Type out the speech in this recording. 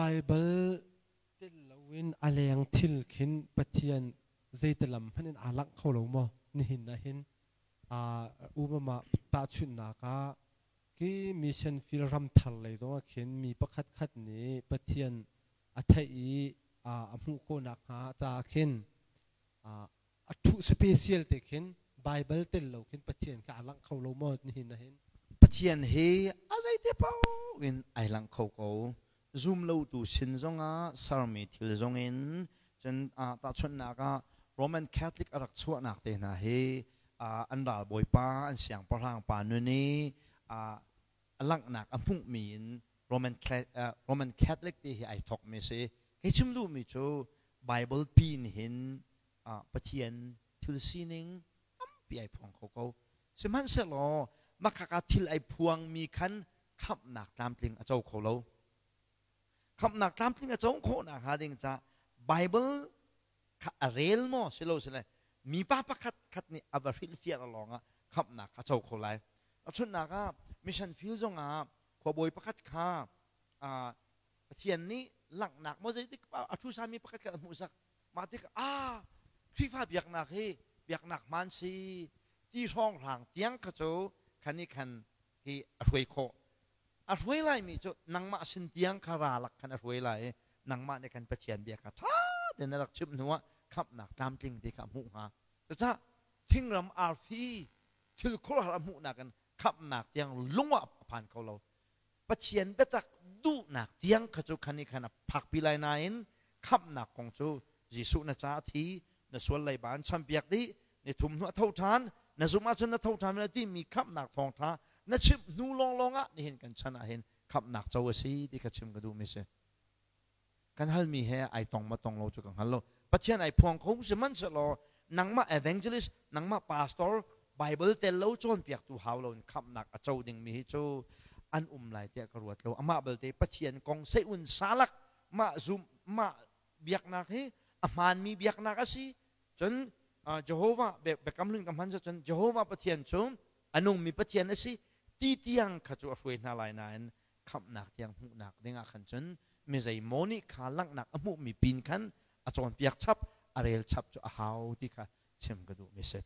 Bible tel loin a leng thil khin Pathian zeitilam hmanh in aa langh kho lo maw nihin ah hin umama tahchunhnak ah khi mission field ramthar lei zong ah khin mi pakhat khat nih Pathian a theih i a hmuh khawhnak hnga caah khin a thuh special te khin Bible tel lo khin Pathian kha a langh kho lo maw nihin ah hin? Pathian hi a zeite paoh in ai langh kho ko. Zum lotu sin zongah sermi thil zongin cun tahchunhnak ah Roman Catholic a rak chuahnak te hna hi an ralbawipa an siangpahrang pa nun i a langhnak a hmuhmi in Roman Roman Catholic ti hi ai thawkmi a si. Kei chim duhmi cu Bible pi nih hin Pathian thil sining tampi ai phuang kho ko. Sihmanhsehlaw makhaka thil ai phuangmi khan khamhnak tlamtling a co kho lo. Khamhnak tlamtling a co khawh nakhnga ding ca Bible kha a rel maw si lo sile mipa pakhat khat nih a va hrilhfiah lawngah khamhnak a co kho lai. Tahchunhnak ah mission field zongah khuabawi pakhat kha Pathian nih langhnak maw zeitik a thu sami pakhat kha a hmuhsak. Mah tik ah Khrihfa biaknak hi biaknak hmaan si ti hrawnghrang tiang kha cu khan nih khan hi a hruai khawh. A hruai laimi cu nangmah sin tiang kha ra lak khan a hruai lai i nangmah nih khan Pathian bia kha ṭha tein na rak chimh hnuah khamhnak tlamtling ti kha a hmuh hnga. Cucaah thingram arfi thil khuaruahhar a hmuhnak in khamhnak tiang lung ah a phan kho lo. Pathian biatak duhnak tiang kha cu khan nih khan a phakpi lai nain khamhnak kong cu Jesuh na ca a thi, na sual leiba an champiak dih, ni thum hnu a tho ṭhan, na zumh ahcun na tho ṭhan na timi khamhnak thawngṭha na chimh hnu lawnglawng ah nihin kan chan ah hin khamhnak co a si ti kha chim ka duhmi si. Kan halmi he ai tong ma tong lo cu ka hngal lo. Pathian ai phuang kho sihmanhsehlaw nangmah evangelist, nangmah pastor, Bible tel lo cawnpiaktu hau lo in khamhnak a co dingmi hi cu an um lai tiah ka ruat lo. Amah belte Pathian kong seun salak mah zum mah biaknak hi a hmaanmi biaknak a si. Cun Jehovah biakam hlun ka hman cun Jehovah Pathian cu a nungmi Pathian a si ti tiang kha cu a hruai hna lai nain khamhnak tiang hmuhnak dingah khan cun mi zeimaw nih kha langhnak a hmuhmi pin khan a cawnpiak chap a rel chap cu a hau ti kha chim ka duhmi si.